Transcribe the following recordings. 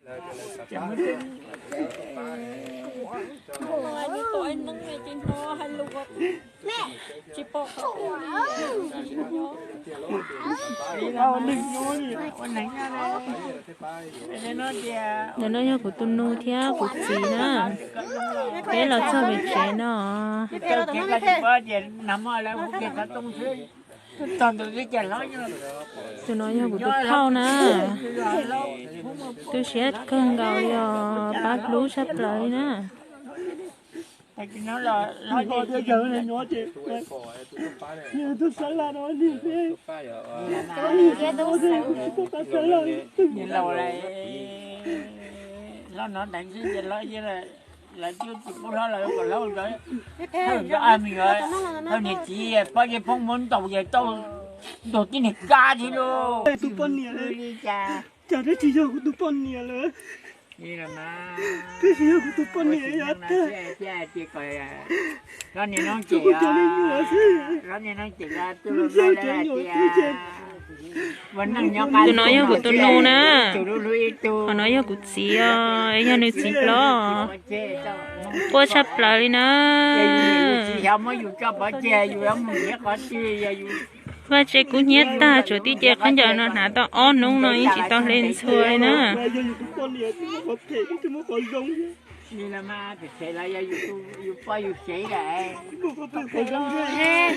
Ntawm no yog kuv tus nus thiab kuv txiv na. Peb los txog pem tsev no. Tus no yog kuv tus phauj na. Tu siab kawg nkaus li os, pab hlub tshaj plaws li na. Niam txiv poj yej phooj muab ntaus yog tau ntaus tib niag kab thiab lauj. Cas twb tsis yog kuv tus poj niam lawm. Twb tsis yog kuv tus poj niam yog tag. Kuv cov me nyuam xwb. Nws yog cov nyuam twb ces. Tus no yog kuv tus nus na. Qhov no yog kuv txiv os, yog nws txiv hlob. Quaj tshaj plaws li na. Vaj tse kub hnyiab tag, tshuav tib ce khaub ncaws no hnav tau ob hnub no yeej tsis tau hle ntxhua li na.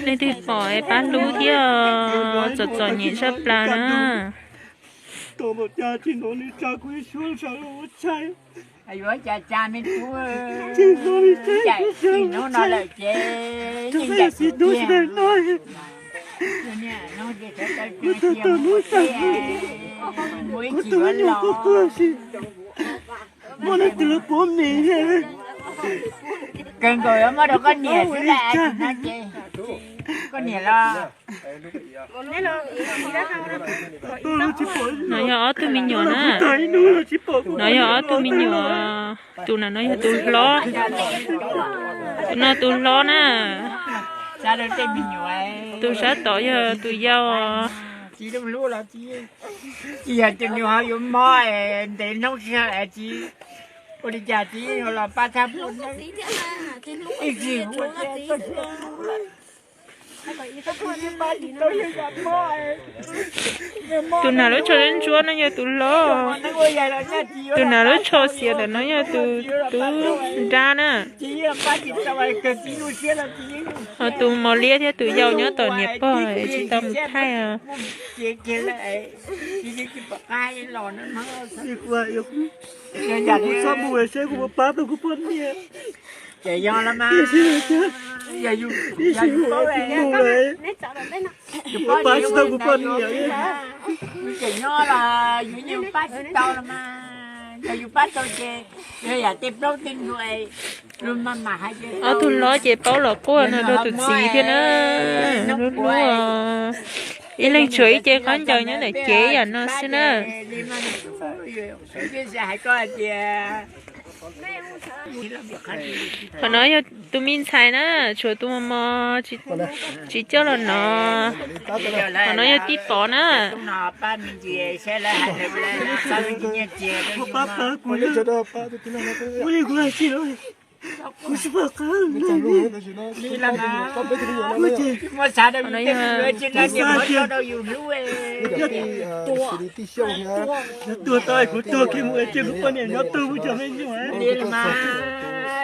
Leej twg pom es pab hlub thiab txom txom nyem tshaj plaws na. Muaj leej twg los puab mis. Kawg nkaus yuav muab rau koj niam xwb na. Koj niam los. No yog ob tug me nyuam na. No yog ob tug me nyuam. Tus na no yog tus hlob. Tus no tus hlob na. Tus sab tod yog tus yau. Tsis yog tus nws ho yuav mob es ntev hnub sij hawm es tsis ua li cas txiv los pab thab ib txhis hu. Tus hnav lub tsho ntsuab no yog tus hlob. Tus hnav lub tsho xiav ntawm no yog tus tub nrab na. Ho tus mos liab thiab tus yau nyob tom niam pog tsis tau mus thaij os. Kuv txhob mus seb kuv puas pab tau kuv poj niam. Ces yog los mas, yog yus, yog yus paub, yus pab tsis tau kuv poj niam. Yus tseem nyob los yus yeej pab tsis tau los mas, yog yus pab tau ces yog yam tej plaub tej ntug, lus mas mas hais tias ob tug hlob ces paub los quaj no rau tus txiv thiab na. Hnub hnub ib leeg tshuav ib ce khaub ncaws nyob ntawm cev ib yam no xwb na. Qhov no yog tus me ntxhais na, tshuav tus mos mos tsis coj los no. Qhov no yog tij pov na. Tuag tau kuv tuag kiag mus ua cia kuv poj niam nyob tu kuv cov me nyuam.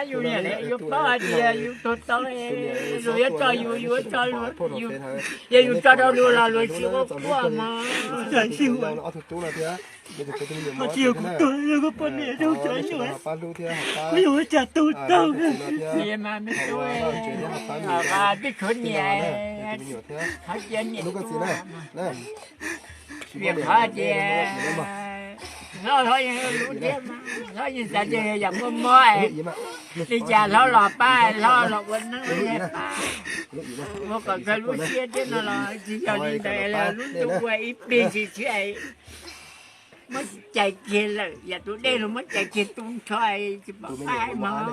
Yus niam yus paub hais tias yus tuag tau, luag yuav tso yus, yus yuav tso luag, yog yus tso rau luag los luag tsis ua quaj mog. Tsis yog kuv tuag, yog kuv poj niam yog kuv cov me nyuam, kuv yuav ua cas tu tau. Twb tshuav niam, qhov cia niam tuag. Vim qhov tias hlob hlob yeej lub thiab, hlob yeej xav tias yam muaj mob li cas hlob los pab, hlob los ua neeb ua yaig pab, ua kom kawg lub siab thiab no los tsis yog li ntawd, lub ntuj ua ib pliag ntsis thiab muab cais kiag lawm, yam tus dej los muab cais kiag tu nrho tsis pom qab mog.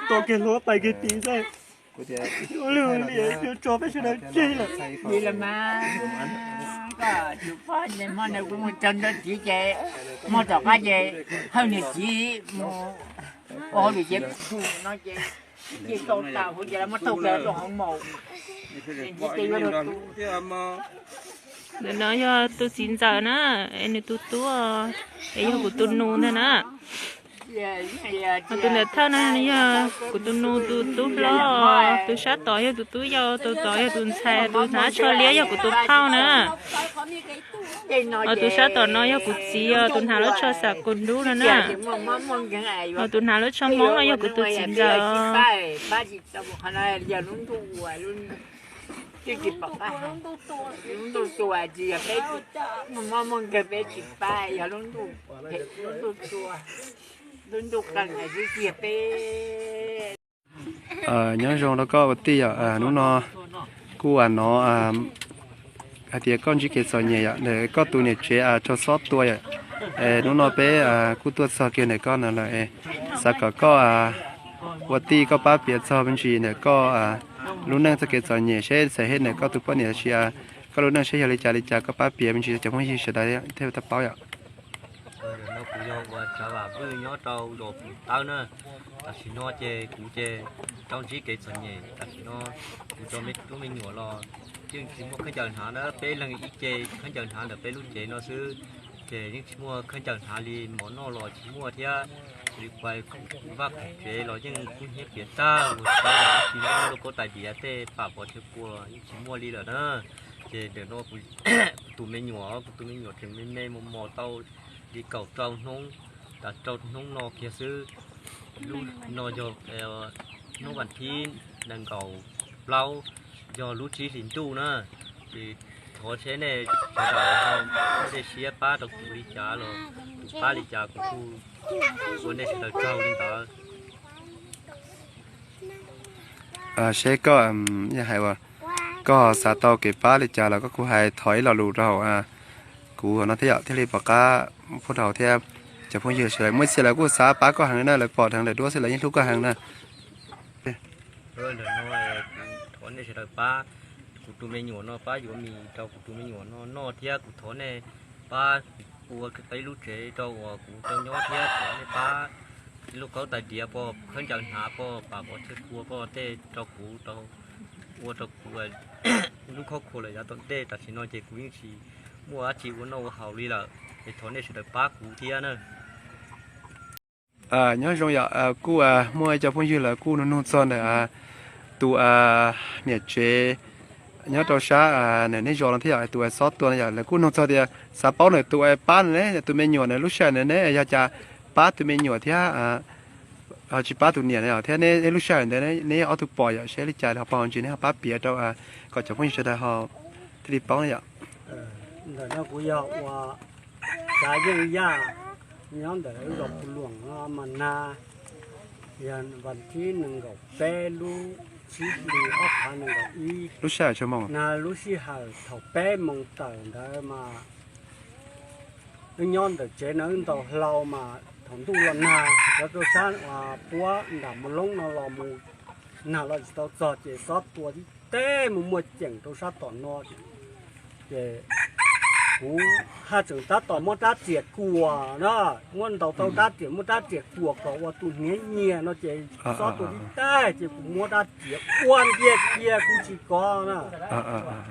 Tua kiag hlob pais kiag tid xwb. Ua li tso peb sawv daws tseg lawm. Li los mas, koj tus poj niam hmo no kuv mus txog ntua txiv ces, hmo tom qab ces hawj niam txiv mus ua hauj lwm ces no ces, ces tau tas huv ces muab thauj kiag rau hauv maus. Ntawm no yog tus txiv ntxawm na, es nws tus tub, es yog kuv tus nus ntag na. Ho tus ntawm thawj no yog kuv tus nus tus tub hlob, tus sab tod yog tus tub yau, tus tod yog tus ntxhais, tus hnav lub tsho liab yog kuv tus phauj na. Ho tus sab tom no yog kuv txiv, tus hnav lub tsho xav kus dub no na. Ho tus hnav lub tsho hmoob no yog kuv tus txiv ntxawm. Nyob zoo rau koj ua tij yom, hnub no kuj ua no hais tias koj ntsib kev txom nyem yom, koj tus niam tsev raug xob tua yom. Hnub no peb kuj tuaj txog kiag ntawm koj no lawm, xav kom koj ua tij koj pab piav txog me ntsis ntawm koj lub neej txoj kev txom nyem seb txawm hej ntawm koj tus poj niam tab sis koj lub neej seb yog li cas li cas koj pab piav me ntsis rau cov phooj ywg sawv daws thiaj tau paub yom. Ntawm no kuv yog ua Tsav Vam Vwj nyob rau zos Pum Tawb na. Tam sim no ces kuv ces tau ntsib kev txom nyem, tam sim no kuv cov me tub me nyuam los yeej tsis muaj khaub ncaws hnav na, peb leeg ib ce khaub ncaws hnav ntawm peb lub tsev no xwb, ces yeej tsis muaj khaub ncaws hnav li, mov noj los tsis muaj thiab, li kuv vaj khaum tsev los yeej kub hnyiab piam tag, ua tsis tau li, lub kaub tais diav tej pam pov tseg kua yeej tsis muaj li lawm na. Ces ntawm no kuv tus me nyuam, kuv tus me nyuam tseem me me mos mos tau li kaum rau hnub, tas rau hnub no kiag xwb. Lub no yog hnub vas thib nees nkaum plaub, yog lub tsib hlis ntuj na. Ces thov seb nej sawv daws ho muaj dej siab pab rau kuv li cas los tus pab li cas kuv kuj ua nej sawv daws tsaug li ntawd. Seb koj, yog hais uas koj xav tau kev pab li cas los koj kuj hais thov ib lo lus rau hauv kuv no thiab yom, thiaj li pom qab pub rau thiab. Cov phooj ywg sawv daws muaj ib txhia lawv kuj xav pab koj heev na, lawv pom dheev lawv duab xwb lawv yeej hlub koj heev na. Ntawm no kuv thov nej sawv daws pab kuv tus me nyuam no, pab yuav mis rau kuv tus me nyuam no noj thiab kuv thov nej pab ua peb lub tsev rau uas kuv tau nyob thiab thov nej pab lub kaub tais diav pom, khaub ncaws hnav pom, pam pov tseg kua pom tej rau kuv, ua rau kuv lub khob khua lawm yav tom ntej. Tam sim no ces kuv yeej tsis muaj dab tsi ua noj ua haus li lawm, es thov nej sawv daws pab kuv thiab na. Nyob zoo yom, kuj muaj ib co phooj ywg lawv kuj nug nug txog ntawm tus niam tsev nyob rau sab ntawm nej zos no thiab yom, tus uas xob tua no yom, lawv kuj nug txog tias xav paub ntawm tus uas pab no ne, tus me nyuam ntawd lub sij hawm ntawd ne yog cas pab tus me nyuam thiab ho tsis pab tus niam no yom, thiab neb lub sij hawm ntawd neb ob tug pom yom, seb li cas ho pom ntsis neb ho pab piav rau kom cov phooj ywg sawv daws ho thiaj li paub na yom. Ntawm no kuv yog ua Tsav Yeej Yaj, nyob ntawm zos Phu Luam no mas nag, yog vas thib nees nkaum peb lub tsib hlis ob phav nees nkaum ib. Lub sij hawm tshaj moos, nag lub sij hawm thaum peb moos tawm ntawd mas wb nyob ntawm tsev no wb ntaus hlau mas thaum ntuj los nag, cov rau sab puab nram Mus Loob no los mus nag los tsis tau txog ces xob tua tib teg mus muaj ceem rau sab tom no. Ces kuv haj tseem tab tom muab rab riam kuam na, muab ntaus tau rab riam, muab rab riam kuam kom ua tus hniav nyiag no ces xob tua tib teg ces kuv muab rab riam ua ntiag cia kuv tsis kov na.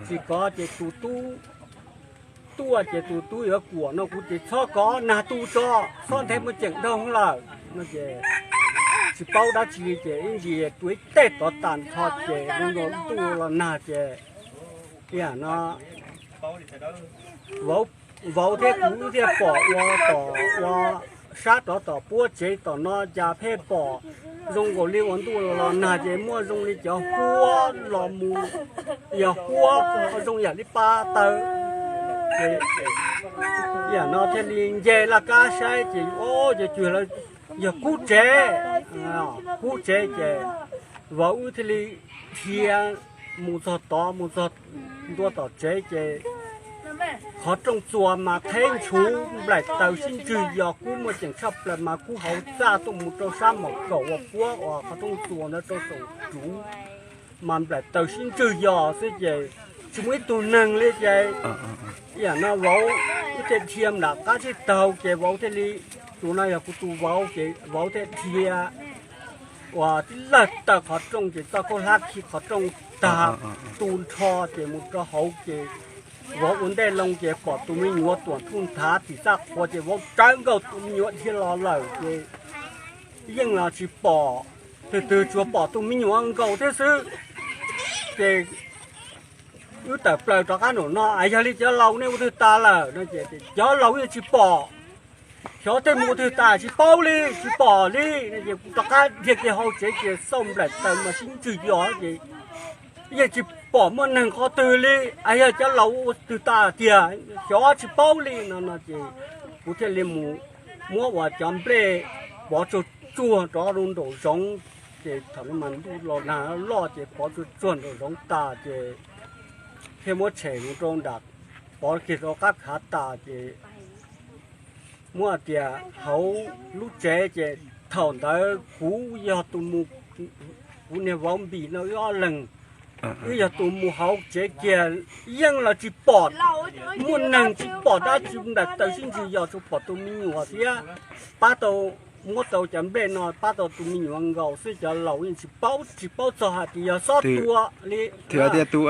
Tsis kov ces tus tub tuaj ces tus tub yuav kuam no kuv ces txhob kov, nag tu tso, xob nthe muaj ceem dhau lawm no ces tsis paub dab tsi li ces ib ntsis tua ib teg tod tas nrho ces zoo nkaus ntuj los nag ces ib yam no vauv thiab kuv wb thiaj pom ua tom ua sab rov tom puab tsev tom no cas pheej pom zoo nkaus li ua ntuj los nag ces muaj zoo li cov huab los mus, yog huab zoo yam li pab taw. Ces yam no thiaj li nce laj kab saib ces o, ces cug lawv yog kub tsev, kub tsev ces vauv wb thiaj li dhia mus txog tod, mus txog ntua tom tsev ces qhov rooj txuas mas theb ntshuv nplaim taws sib ntswg, yog kub muaj ceem tshaj plaws mas kub hauv txaj tuaj mus rau sab mom kaum uas puab uas qhov rooj txuas ntawd rau saum ruv. mas nplaim taws sib ntswg yos xwb ces tsis muaj ib tug neeg li ces yam no vauv wb thiaj dhia nram qab tsib taug ces vauv thiaj li, tus no yog kuv tus vauv ces vauv thiaj dhia uas tib lawg taw qhov rooj ces txoj khaub hlab khi qhov rooj tag tu nrho ces mus rau hauv ces vauv ua ntej loo ces pom tus me nyuam tuam ntuj nthav tim txaj qhua ces vauv rawv nkaus tus me nyuam dhia los lawm ces yeej los tsis pom, twg twg tsuas pom tus me nyuam nkaus thiab xwb. Ces wb tawm plaws rov qab nraum no, yog li cov laus nej ua twg tas lawm no ces cov laus yeej tsis pom. Xyov tej mus ua twg tas tsis paub li, tsis pom li no ces kuv rov qab dhia kiag hauv tsev ces xauj nplaim taws mas sib ntswg yos ces yeej tsis pom muaj neeg qhov twg li, yog cov laus ua twg tas tiag, xyov tsis paub li no no ces kuv thiaj li mus muab uas cov nplej pov tsuag tsuag rov rau nraum zoov ces thaum no mas ntuj los nag loj ces pov tsuag tsuag nraum zoov tas ces thiaj muab tshem mus rau nram, pov kiag rau qab khav tas ces muab hais tias hauv lub tsev ces thaum ntawd kuv yog tus mus, kuv niag vauv Npis no wb ob leeg, wb yog tus mus hauv tsev kiag, yeej los tsis pom muaj neeg, tsis pom dab tsi, nplaim taws sib ntswg yos tsuas pom tus me nyuam thiab pab tau, muab tau cov nplej no pab tau tus me nyuam nkaus xwb, cov laus yeej tsis paub, tsis paub txog hais tias yog xob tua li. Thiab tias tus,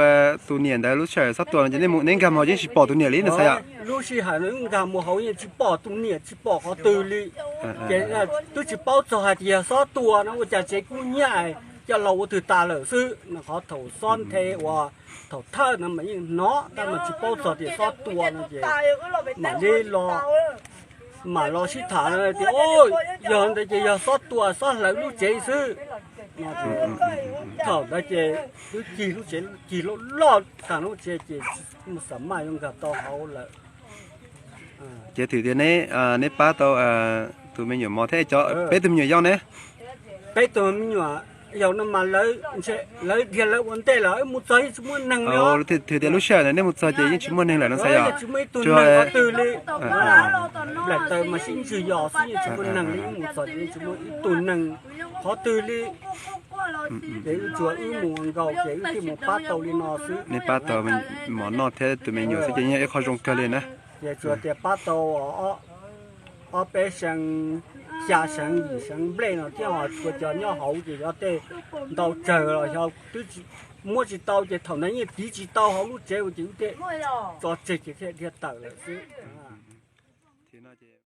tus niam ntawd lub sij hawm xob tua no ces nej nkag mus hauv yeej tsis pom tus niam li no xav yom? Lub sij hawm no nkag mus hauv yeej tsis pom tus niam, tsis pom qhov twg li. Ces twb tsis paub txog hais tias yog xob tua no ua cas tsev kub hnyiab, cov laus ua twg tas lawm xwb no, qhov thaum xob nthe uas thaum thawj no mas yeej hnov tab mas tsis paub txog tias xob tua no ces mam li los, mam los sib tham tias yog ntawd ces yog xob tua xob hlawv lub tsev xwb. Thaum ntawd ces twb cig lub tsev, cig loj loj tag lub tsev ces mus xam maj yuav nkag tau hauv lawm. Ces twb tias neb, neb pab tau tus me nyuam mos thiab cov peb tug me nyuam yau ne? Peb tug me nyuam yau no mas lawv dhia lawv ua ntej lawm, wb mus txog yeej tsis muaj neeg li. Twb tias lub sij hawm ntawd neb mus txog ces yeej tsis muaj neeg lawm no xav yom? Tsis muaj ib tug neeg qhov twg li. Nplaim taws mas sib ntswg yos xwb, yeej tsis muaj neeg li, wb mus txog ces yeej tsis muaj ib tug neeg qhov twg li. Ces wb tsuas wb mus nkaus ces wb thiaj mus pab tau li no xwb. Neb pab tau mov noj thiab tus me nyuam xwb ces yog ib qho zoo kawg li na. Ces tsuas tias pab tau ob peb seev, xya seev yim seev nplej no thiab ho tshuav cov nyob hauv ces yog tej ntau tsawg los yog twb muab tsis tau ces thaum ntawd yeej tiv tsis tau hauv lub tsev ces wb thiaj tso tseg ces thiaj dhia tawm lawm xwb.